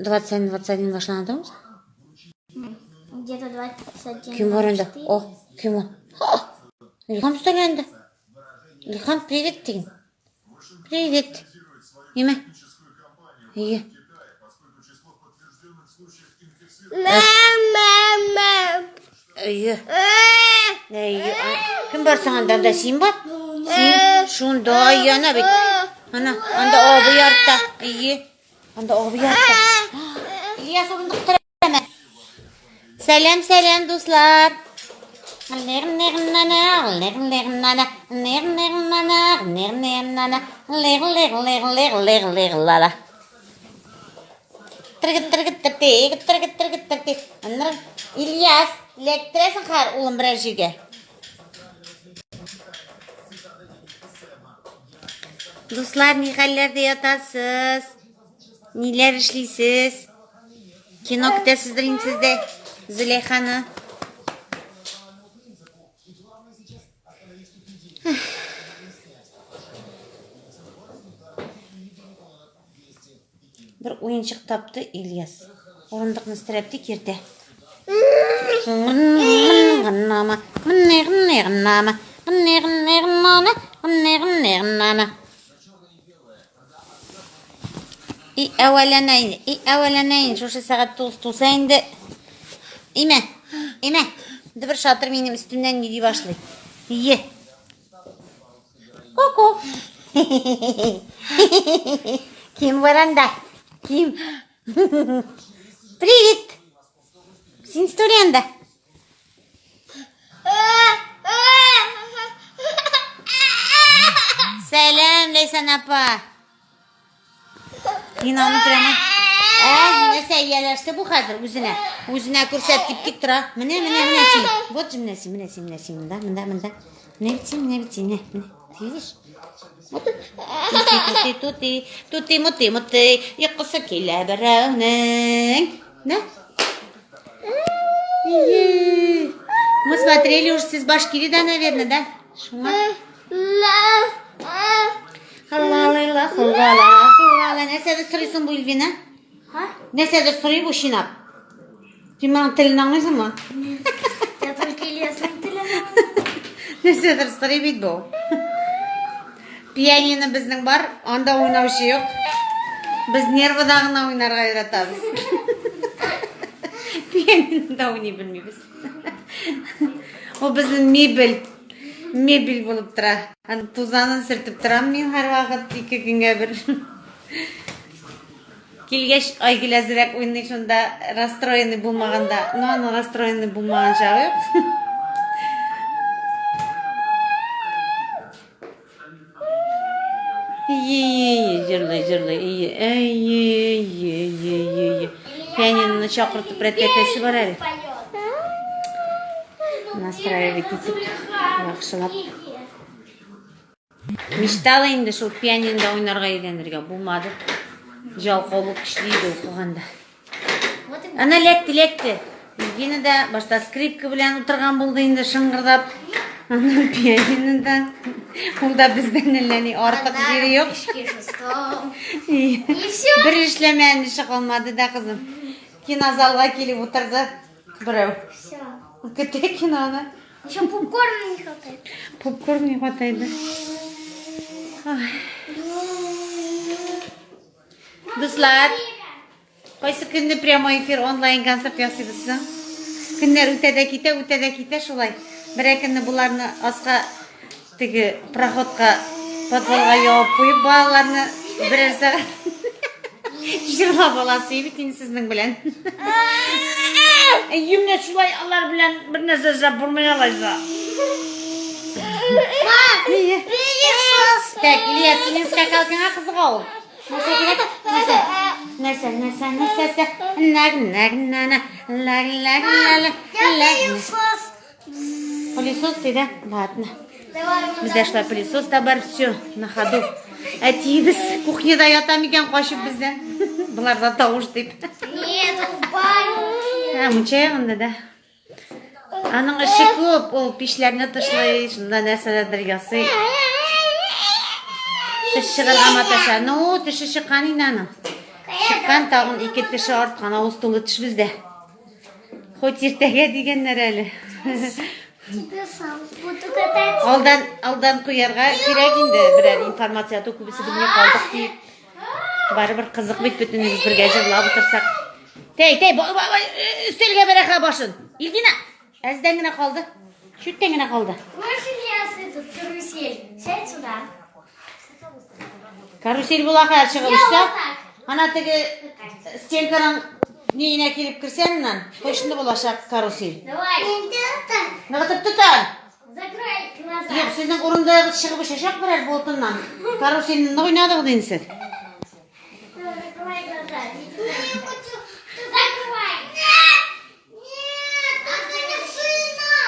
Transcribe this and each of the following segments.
21:21 башлана түгелме? Где-то 21. Кем бар инде? О, кем ул? Илһам өстәле инде. Илһам, привет дигән. Привет. Ниме? Ие. Мам, Ие. Ие. Кем бар соң анда? Анда син бар? Син шунда яна бит. Ана, анда абый артта. Ие. Анда абый артта. Ильяс урындык терәмә. Сәлам, сәлам, дуслар. Ильяс, эләктерәсең хәзер, улым, берәр җиргә. Дуслар, ни хәлләрдә ятасыз? Ниләр эшлисез? Кино көтәсездер инде сез дә, Зөләйханы. Бер уенчык тапты Ильяс. Урындыкны стерәп тик йөртә. И әвәләнә инде, и әвәләнә инде, шушы сәгать тугыз тулса инде. Имә, имә. Инде бер шатыр минем өстемнән йөри башлый. Е. Ку-ку. Кем бар анда? Кем? Привет. Син студентда. Сәлам, Ләйсән апа. Мин аны прямо. Ә, нәрсә ияләште бу хәзер үзенә. Үзенә күрсәт дип тик тора. Менә, менә, менә син. Вот же менә син, менә син, менә син, монда, монда, монда. Менә бит син, менә бит син, менә, менә. Ты видишь? Вот. Тути, тути, тути, мути, мути. Йокысы килә берәүнең. На. Мы смотрели уж сез Башкирида, наверное, да? Шуңа. Халалайла, халала, халала. Нәрсәдер сорыйсың бу, Ильвина? Ха? Нәрсәдер сорый бу чинап. Син моның телен аңлыйсыңмы? Я только Ильясның телен аңлыйм. Нәрсәдер сорый бит бу. Пианино безнең бар, анда уйнаучы юк. Без нервыда гына уйнарга яратабыз. Пианинода уйный белмибез. Ул безнең мебель. Мебель булып тора. Аны тузанын сөртеп торам мин һәрвакыт ике көнгә бер. Килгәч, Айгөл әзрәк уйный шунда, расстроенный булмаганда. Ну, аның расстроенный булмаган чагы юк. Ие, җырлый, җырлый. Ие, ие, ие, ие, ие. Пианиноны чакыртып рәтләтәсе бар әле. Настраивать итеп, яхшылап. Мечтала инде шул пианинода уйнарга өйрәнергә, булмады. Ялкаулык көчле иде укыганда. Ана ләкте, ләкте. Евгений да башта скрипка белән утырган булды инде шыңгырдап. Аннан пианино да. Ул да бездән әллә ни артык җире юк. Бер эшләмәгән эше калмады да, кызым. Кинозалга килеп утырды берәү. Көтә киноны. Еще попкорн не хватает. Попкорн не хватает, да? Дуслар, кайсы көнне прямой эфир онлайн концерт ясыйбыз соң? Көннәр үтә дә китә, үтә дә китә шулай. Берәр көнне боларны аска теге проходка подвалга ябып куеп балаларны берәр сәгать җырлап аласы бит инде сезнең белән. Әйе, менә шулай алар белән бер нәрсә эшләп булмый алайса. Так, Илья, синең скакалкаңа кызыга ул. Нәрсә кирәк? Нәрсә? Нәрсә, нәрсә, нәрсә, нәрсә? Ләг, ләг, нәнә, ләг, ләг, ләг, ләг. Пылесос ты, да? Ладно. Бездә шулай пылесос та бар, все, на ходу. Әтиебез кухняда ята микән качып бездән? Боларда тавыш дип. Нет, он в баню. Ә, мунча ягында да. Аның эше күп, ул пишләрне тышлый, шунда нәрсәләрдер ясый. Теш чыгарга маташа. Ну, теше чыккан инде аның. Чыккан тагын ике теше арткан, авыз тулы теш бездә. Хоть иртәгә дигәннәр әле. Тебе сам буду катать. Алдан алдан куярга кирәк инде берәр информация, а то күбесе белми калдык дип. Барыбер кызык бит бөтенебез бергә җырлап утырсак. Тәй, тәй, өстәлгә бәрәхә башын. Илдина, әздән генә калды. Чүттән генә калды. Можешь, Ильяс, этот карусель? Сядь сюда. Карусель була хәзер чыгып очса. Ана теге стенканың ниенә килеп керсә аннан, точно булачак карусель. Давай. Ныгытып тотар. Закрой глаза. Юк, сезнең урындагыз чыгып очачак берәр болтыннан. Карусельне нык уйнадыгыз инде сез. Закрой глаза. Закрой. Нет! Нет, только не сына!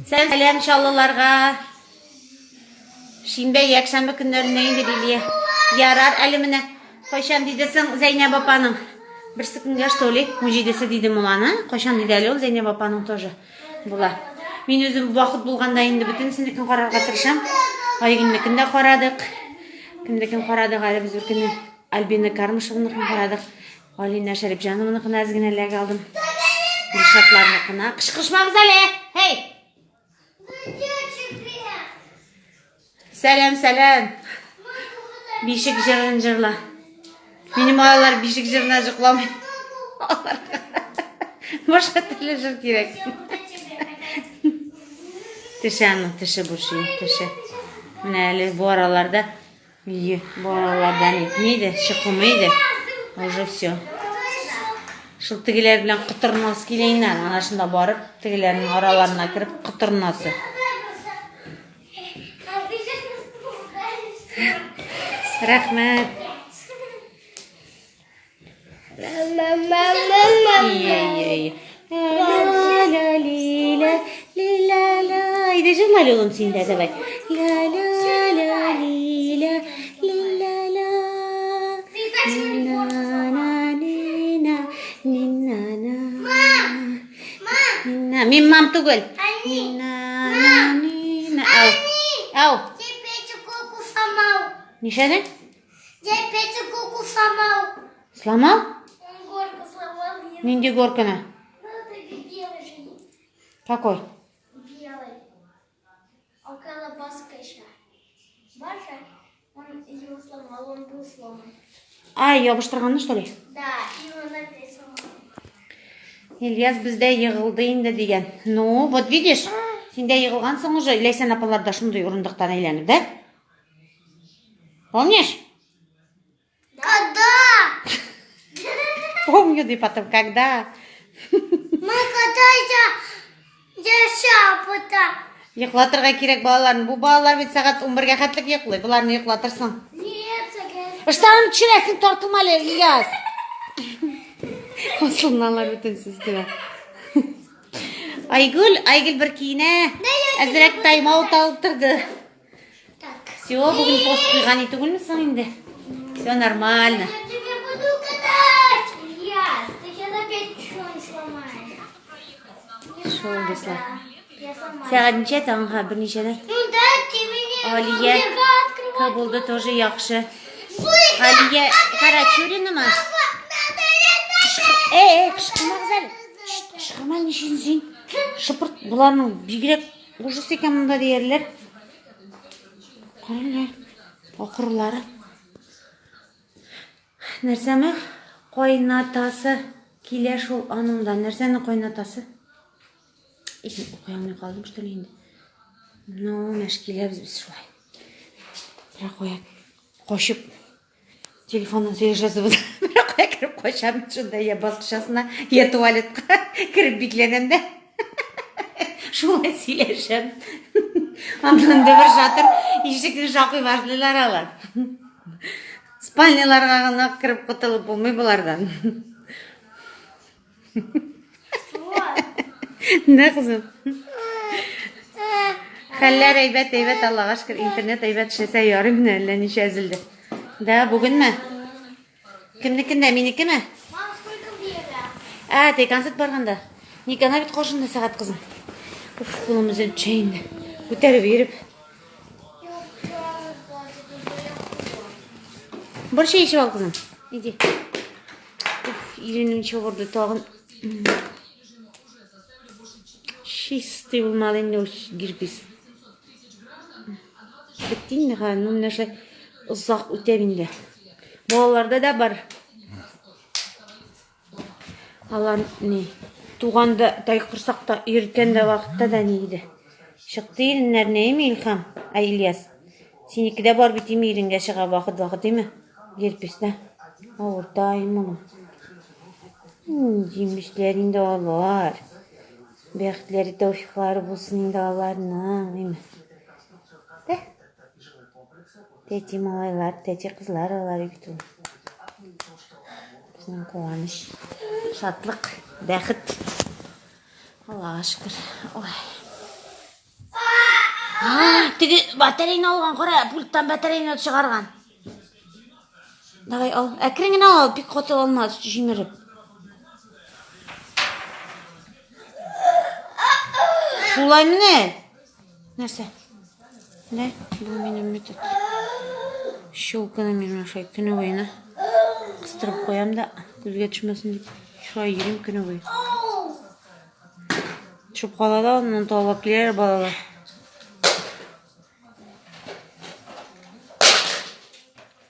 Сәлам Чаллыларга. Шимбә, якшәмбе көннәрендә инде Лилия. Ярар, әле менә кайчан диде соң Зәйнәб апаның? Берсе көнгә что ли? 17-се диде муланы. Кайчан диде әле ул Зәйнәб апаның тоже була. Мин үзем вакыт булганда инде бөтенесенекен карарга тырышам. Айгөлнекен дә карадык. Кемнекен карадык әле без бер көнне? Альбина Кармышевныкын карадык. Алина Шәрипҗанованыкына әз генә эләгә алдым. Илшатларныкына. Кычкырышмагыз әле! Һей! Сәлам, сәлам. Бишек җырын җырла. Минем балалар бишек җырына җыкламый. Аларга башка төрле җыр кирәк. Теше аның, теше бушый, теше. Менә әле бу араларда Ие, бу араларда нитми иде, чыкымый иде. Уже все. Шул тегеләр белән котырынасы килә инде. Ана шунда барып, тегеләрнең араларына кереп котырынасы. Рәхмәт. Ие, ие, ие. Ла ла ли ла ли ла ла. Әйдә җырла әле, улым, син дә, давай. Ла ла ла ли ла ли ла ла. Ни на на ни на ни на на. Ни на. Мин мам түгел. Ни на на ни на. Ау. Ау. Нишләдең? Я опять горку сломал. Сломал? Он горку сломал. Нинди горканы? Ну, это белый же. Какой? Белый. Около баскача. Баша, он его сломал, он был сломан. Ай, ябыштырганны, что ли? Да, и он опять сломал. Ильяс бездә егылды инде дигән. Ну, вот видишь, син дә егылгансың уже, Ләйсән апалар да шундый урындыктан әйләнеп, да? Помнишь? Когда? Помню, ты потом, когда? Мы когда я шапота. Йоклатырга кирәк балаларны. Бу балалар бит сәгать 11-гә хәтлек йоклый. Боларны йоклатырсың. Нет, Ыштанын төшерәсең, тартылма әле, Ильяс. Асылыналар бөтенесе өстенә. Айгөл, Айгөл бер киенә. Әзрәк тайм-аут алып торды. Все, бүген пост куйган и түгелме соң инде? Все нормально. Я тебе буду катать! Ильяс, ты сейчас опять что-нибудь сломаешь. Шул дуслар. Я сама. Сәгать ничә таңга? Берничәдә? Ну да, ты меня Алия наверх открывай. булды тоже яхшы. Алия Карачуринамы? Эй, эй, кычкырмагыз әле. Шт, Кычкырма әле ничек син? Шыпырт, боларның бигрәк ужас икән монда диярләр. Карале, акырулары. Нәрсәме? Кайнатасы килә шул аның да. Нәрсәне кайнатасы? Исем укый алмый калдым, что ли, инде. Ну, мәш киләбез без шулай. Бер кая качып телефоннан сөйләшәсебез. Бер кая кереп качам шунда, я баскычасына, я туалетка кереп бикләнәм дә. Шулай сөйләшәм. Аннан да бер шатыр ишекне шакый башлыйлар алар. Спальняларга гына кереп котылып булмый болардан. Нә кызым? Хәлләр әйбәт, әйбәт, Аллага шөкер, интернет әйбәт эшләсә ярый менә әллә ничә өзелде. Да, бүгенме? Кемнекендә, минекеме? Мам, сколько время? Ә, тей концерт барганда. Ник ана бит каршында сәгать кызым. Уф, кулым өзелеп төшә инде. Күтәреп йөреп. Бар чәй эчеп ал, кызым. Иди. Уф, иренем чабырды тагын. Чистый булмады инде ул герпес. Бетте инде хәзер, ну менә шулай озак үтә инде. Балаларда да бар. Алар ни, туганда тай корсакта йөрткән дә вакытта да ни иде. Чыкты иреннәр нәйме Илһам? Ә Ильяс? Синеке дә бар бит име иренгә чыга вакыт-вакыт име? Герпес да. Авырта им моны. Җимешләр инде алар. Бәхетләре, тәүфиклары булсын инде аларның, име. Дә. Тәти малайлар, тәти кызлар алар бит ул. Безнең куаныч, шатлык, бәхет. Аллага шөкер. Ой. А, теге батарейны алган, кара, пульттан батарейны чыгарган. Давай ал. Әкрен генә ал, бик каты алма, җимереп. Шулай менә. Нәрсә? Менә бу минем метод. Щелканы мин менә шулай көне буена кыстырып куям да, күзгә төшмәсен дип. Шулай йөрим көне буе. Төшеп кала да, аннан талап киләләр балалар.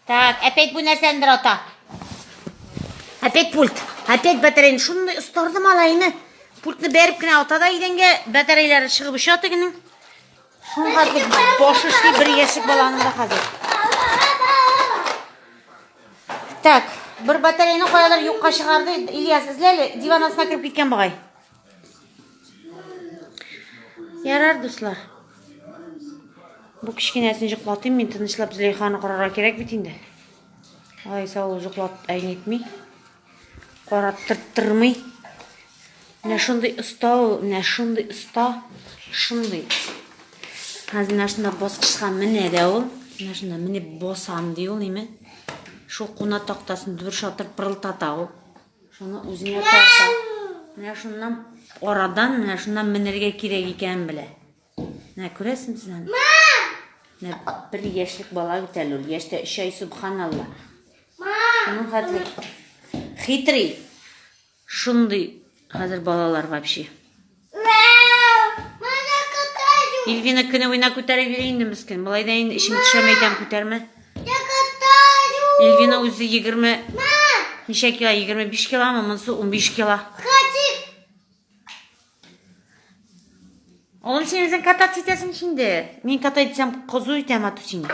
Так, опять бу нәрсәндер ата. Опять пульт. Опять батарейны. Шундый остарды малайны. Пультны бәреп кенә ата да идәнгә, батареялары чыгып оча тегенең. Шуның хәтле башы эшли бер яшьлек баланың да хәзер. Так, бер батарейны каядыр юкка чыгарды. Ильяс, эзлә әле, диван астына кереп киткән бугай. Ярар, дуслар. Бу кечкенәсен җоклатыйм, мин тынычлап Зөләйханы карарга кирәк бит инде. Алайса ул җоклат әйнитми. Караттырттырмый. Менә шундый оста ул, менә шундый оста, шундый. Хәзер менә шунда баскычка менә дә ул. Менә шунда менеп басам ди ул, ниме? Шул куна тактасын дөбер шатыр пырылтата ул. Шуны үзенә тарта. Менә шуннан арадан, менә шуннан менергә кирәк икәнен белә. Менә күрәсеңме сез аны? Менә бер яшьлек бала бит әле ул. Яшьтә өч ай, субханалла. Шуның хәтле хитрый. Шундый хәзер балалар вообще. Ильвина көне буена күтәреп йөри инде мескен. Болай да инде эчем төшәм әйтәм, күтәрмә. Ильвина үзе 20 ничә кило? 25 киломы? Монысы 15 кило. Oğlum sen үзең кататься итәсең инде. Мин катать итсәм, кызу итәм ату сине.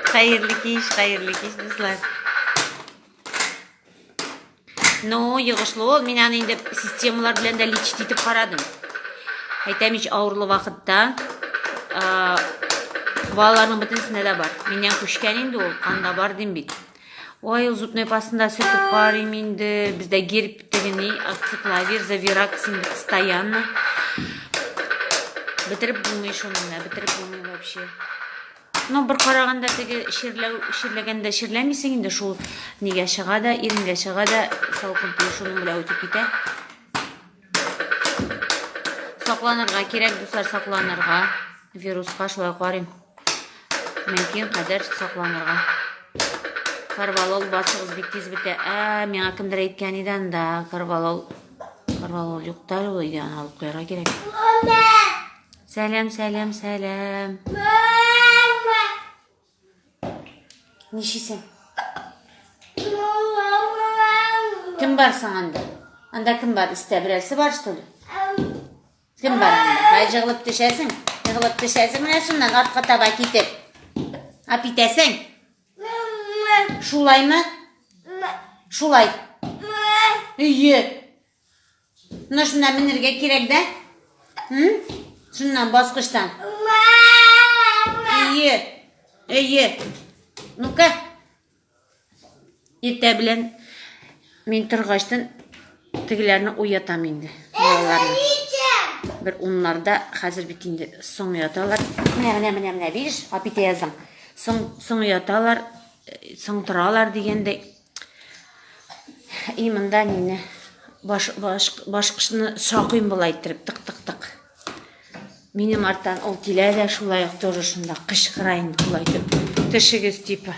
Хәерле кич, хәерле кич, дуслар. Ну, йогышлы ул. Мин аны инде системалар белән дә лечить итеп карадым. Әйтәм ич, авырлы вакытта балаларның бөтенесендә дә бар. Миннән күчкән инде ул, канда бар дим бит. Ой, ул зубной пастында сөртеп карыйм инде. Бездә герпь тегени, ацикловир, завираксин постоянно. Бетереп булмый шуны менә, бетереп булмый вообще. Ну, бер караганда теге чирләү, чирләгәндә чирләмисең инде шул нигә чыга да, иренгә чыга да, салкын тию шуның белән үтеп китә. Сакланырга кирәк, дуслар, сакланырга. Вируска шулай карыйм. Мөмкин кадәр сакланырга. Карвалол басыгыз бик тиз бетә. Ә, миңа кемдер әйткән иде анда, карвалол. Карвалол юк та ул өйдә, аны алып куярга кирәк. Сәлам, сәлам, сәлам. Нишисең? Кем бар соң анда? Анда кем бар? Истә берәрсе бар, что ли? Кем бар анда? Һай, җыгылып төшәсең. Җыгылып төшәсең менә шуннан артка таба китеп. Ап итәсең. Шулаймы? Шулай. Өе. Менә шунда менергә кирәк дә. Шуннан баскычтан. Әйе. Әйе. Ну-ка. Иртә белән мин торгачтан тегеләрне уятам инде. Балаларны. Бер уннарда хәзер бит инде соң яталар. Менә, менә, менә, менә, видишь, апите яздың. Соң, соң яталар, соң торалар дигәндәй. И монда мине Баш, баш, башкычны шакыйм болай иттереп, тык-тык-тык. Минем арттан ул килә дә шулай ук тоже шунда кычкыра инде болай итеп. Төшегез типа.